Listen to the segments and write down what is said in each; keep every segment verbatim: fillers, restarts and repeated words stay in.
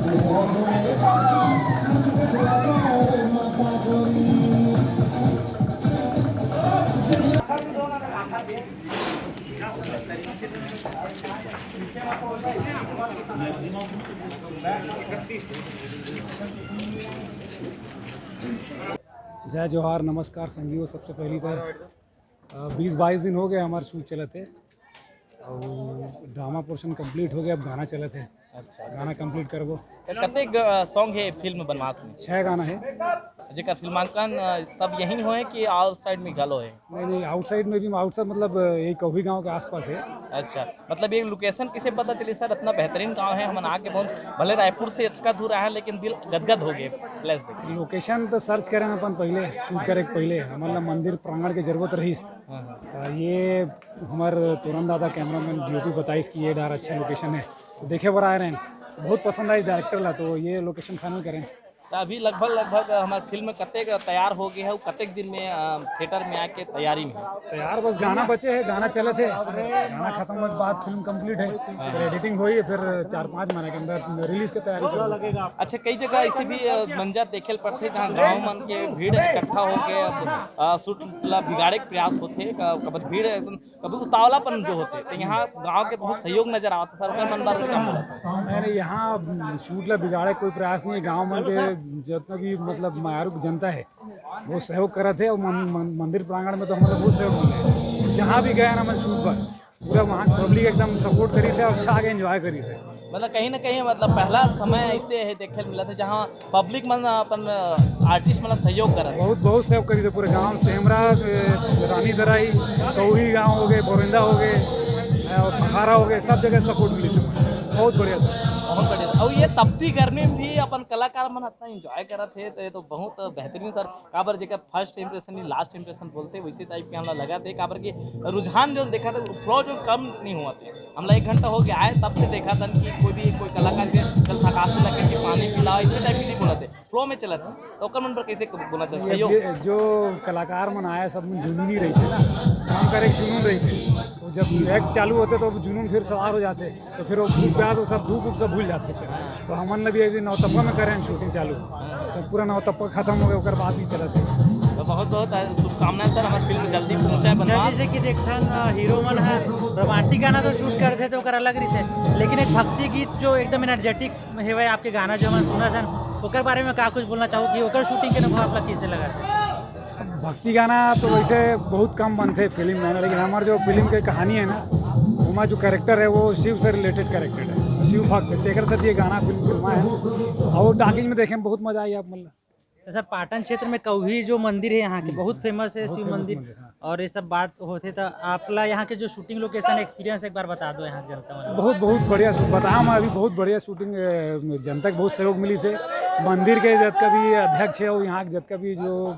जय जोहार, नमस्कार संगीओ। सबसे पहली तो, अ, बीस बाईस दिन हो गए हमार शूट चलत हे, और ड्रामा पोर्शन कंप्लीट हो गया, अब गाना चलत हे। अच्छा। गाना कंप्लीट करबो। तो कतेक, अ, सॉन्ग हे फिल्म बनवास में? छह गाना हे। जेकर फिल्मांकन, अ, सब यहीं होए कि आउटसाइड में घलो हे? नहीं, नहीं, आउटसाइड में भी, आउटसाइड मतलब, अ, यही कौही गांव के आसपास हे। अच्छा, मतलब ये लोकेशन किसे पता चली सर? इतना बेहतरीन गांव हे, हमन आके बहुत, भले रायपुर से इतना दूर आए हैं, लेकिन दिल गदगद हो गए प्लेस देख के। लोकेशन तो सर्च करें अपन पहले, शूट करे के पहले, हमन ला मंदिर प्रांगण के जरूरत रहीस। हाँ, हाँ। तो ये हमर तोरन दादा कैमरामैन डीओपी बताइस कि ये डार अच्छा लोकेशन हे, तो देखे बर आए रहेन। बहुत पसंद आइस डायरेक्टर ला, तो ये लोकेशन फाइनल करें। तो अभी लगभग, लगभग हमार फिल्म कतेक तैयार हो गए हे, कतेक दिन में, अ, थिएटर में आके तैयारी में? तैयार बस गाना बचे हे, गाना चलत हे, गाना खत्म होने के बाद फिल्म कंप्लीट हे, फिर एडिटिंग होई, फिर चार पाँच महीने के अंदर रिलीज के तैयारी करेंगे। अच्छा, कई जगह ऐसे भी, अ, मंजर देखे ल पड़थे, जहाँ गाँव मन के भीड़ इकट्ठा होके, अ, शूट ला बिगाड़े के प्रयास होथे, क-, कबर भीड़ एकदम कभी उतावलापन जो होथे, तो यहाँ गाँव के बहुत सहयोग नजर आवत हे सर, ओकर मन बर का बोलत हे? नहीं, नहीं, यहाँ शूट ला बिगाड़े कोई प्रयास नहीं हे। गाँव मन के जितना भी मतलब मायारू जनता हे, वो सहयोग करत हे, और मन-, मन-, मंदिर प्रांगण में तो हम लोग बहुत सहयोग मिले हे। जहाँ भी गए ना, मैं शूट पर पूरा वहाँ पब्लिक एकदम सपोर्ट करिस हे और अच्छा आके एंजॉय करिस हे। मतलब कहीं ना कहीं मतलब पहला समय ऐसे हे देखे ल मिलत हे जहाँ पब्लिक मन अपन, अ, आर्टिस्ट मन ला सहयोग करत हे। बहुत, बहुत सहयोग करिस हे पूरे गाँव, सेमरा, ए, रानी दराई, कौही गाँव हो गए, बोरिंदा हो गए, ए, और पखारा हो गए, सब जगह सपोर्ट मिलिस हे। बहुत बढ़िया सर। बहुत बढ़िया। और ये तपती गर्मी में भी अपन कलाकार मन इतना एंजॉय करत हे, तो ये तो बहुत बेहतरीन सर। काबर जेकर फर्स्ट इंप्रेशन ही लास्ट इंप्रेशन बोलथे, वैसे टाइप के हमला लगत हे। काबर के रुझान जो देखत हे, फ्लो जो कम नहीं होवत हे। हमला एक घंटा हो गया आए, तब से देखत हन कि कोई भी, कोई कलाकार के कल थकासी लगे कि पानी पिलाओ, ऐसे टाइप के नहीं बोलत हे, फ्लो में चलत हे। तो ओकर मन पर कैसे बोलना चाहिए? ये, सहयोग। ये जो कलाकार मन आए, सब मन जुनूनी रहिथे ना, काम करे के जुनून रहिथे। तो जब एक्ट चालू होथे, तो जुनून फिर सवार हो जाथे। तो फिर वो भूख प्यास, वो सब दुख उख सब भूल जाथे फिर। तो हमन ल भी अभी नौतपा में करें शूटिंग चालू, तो पूरा नौतपा खत्म हो गया, ओकर बाद भी चलत हे। तो बहुत बहुत शुभकामनाएं सर, हमारी फिल्म जल्दी पहुंचे सर, बनवास। जैसे कि देखथन, अ, हीरो मन ह रोमांटिक गाना तो शूट करथे तो ओकर अलग रहिथे, लेकिन एक भक्ति गीत जो एकदम एनर्जेटिक हेवय आपके गाना जो हमन सुनत हन, ओकर बारे में का कुछ बोलना चाहू कि ओकर शूटिंग के अनुभव आप ला कैसे लगा? अब भक्ति गाना तो वैसे बहुत कम बनथे फिल्म में ना, लेकिन हमार जो फिल्म के कहानी है ना, ओमा जो कैरेक्टर है वो शिव से रिलेटेड कैरेक्टर है, शिव भक्त है, तेकर से ये गाना फिल्म फिल्मा है। और टॉकीज में देखे में बहुत मजा आई आप मतलब। तो सर, पाटन क्षेत्र में कौही जो मंदिर है यहाँ के, बहुत फेमस है बहुत शिव फेमस मंदिर। मंदिर, हाँ। और ये सब बात होथे, तो आपला यहाँ के जो शूटिंग लोकेशन एक्सपीरियंस एक बार बता दो यहाँ के जनता मन। बहुत, बहुत बढ़िया शूट, बताया मैं अभी, बहुत बढ़िया शूटिंग, अ, जनता के बहुत सहयोग मिलिस हे। मंदिर के जतका भी अध्यक्ष है, वो यहाँ के जतका भी जो,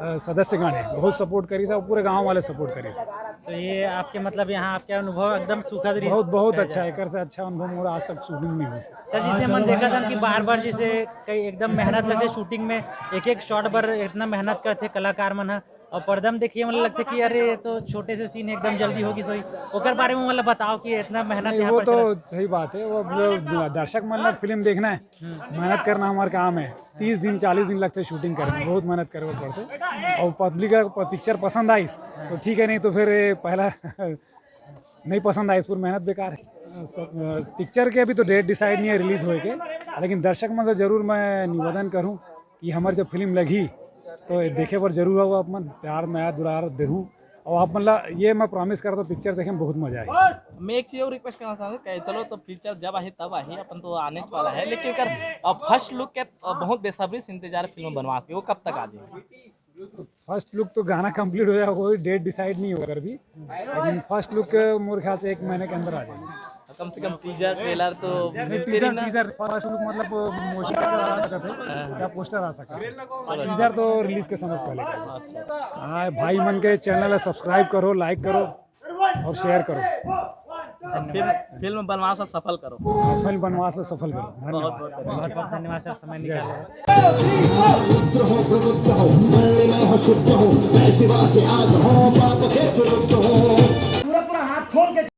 अ, सदस्यगण है, बहुत सपोर्ट करिस हे, और पूरे गाँव वाले सपोर्ट करिस हे। तो ये आपके मतलब यहाँ आपके अनुभव एकदम सुखद रही? बहुत, बहुत अच्छा, एकर से अच्छा अनुभव मोर आज तक शूटिंग नहीं हुई। सर, जैसे हमन देखत हन कि बार-बार जैसे कई एकदम मेहनत लगथे शूटिंग में, एक-एक शॉट बर इतना मेहनत करथे कलाकार मन ह, और पर्दा में देखिए, मतलब लगथे कि अरे, ये तो छोटे से सीन है, एकदम जल्दी होगी सोई। ओकर बारे में मतलब बताओ कि इतना मेहनत नहीं, यहाँ वो पर तो चला। सही बात है, वो अब जो दर्शक मन ला फिल्म देखना है, हम्म। मेहनत करना हमारा काम है। तीस दिन, चालीस दिन लगथे शूटिंग करे में, बहुत मेहनत करे बर पड़थे। और पब्लिक अगर प-, पिक्चर पसंद आइस तो ठीक है, नहीं तो फिर ये पहला नहीं पसंद आइस, पूरी मेहनत बेकार है। अ, सब, अ, पिक्चर के अभी तो डेट डिसाइड नहीं है रिलीज होए के, लेकिन दर्शक मन से जरूर मैं निवेदन करूँ कि हमार जब फिल्म लगही तो ये देखे बर जरूर आओ आप मन, प्यार, मया, दुलार देहू। और आप मन ला ये मैं प्रॉमिस करता हूँ, पिक्चर देखे में बहुत मजा आए। मैं एक चीज और रिक्वेस्ट करना चाहूँगा कि चलो, तो पिक्चर जब आही तब आही, अपन तो आने वाला है, लेकिन अगर, अ, फर्स्ट लुक के, अ, बहुत बेसब्री से इंतजार फिल्म बनवास के, वो कब तक आ जाएगी? फर्स्ट लुक तो गाना कंप्लीट हो जाएगा, कोई डेट डिसाइड नहीं होगा अभी, लेकिन फर्स्ट लुक मोर ख्याल से एक महीने के अंदर आ जाएगा। कम से कम टीजर ट्रेलर तो नहीं, मिलते टीजर, नहीं ना। टीजर, फर्स्ट लुक मतलब मोशन पिक्चर आ सकत है, हाँ। या पोस्टर आ सकत है। चलो। टीजर तो रिलीज के समय पहले का। अच्छा। हाँ, भाई मन के चैनल ला सब्सक्राइब करो, लाइक करो और शेयर करो। धन्यवाद। फिल्म, फिल्म बनवास ला सफल करो। हाँ, फिल्म बनवास ला सफल करो। बहुत, धन्यवाद। बहुत धन्यवाद। बहुत बहुत धन्यवाद सर, समय निकाले। रुद्र हो, प्रबुद्ध हो, मल्लिमय हो, शुद्ध हो, मैं शिवा के आग्रह, पाप के विरुद्ध हो। पूरा, पूरा हाथ खोल के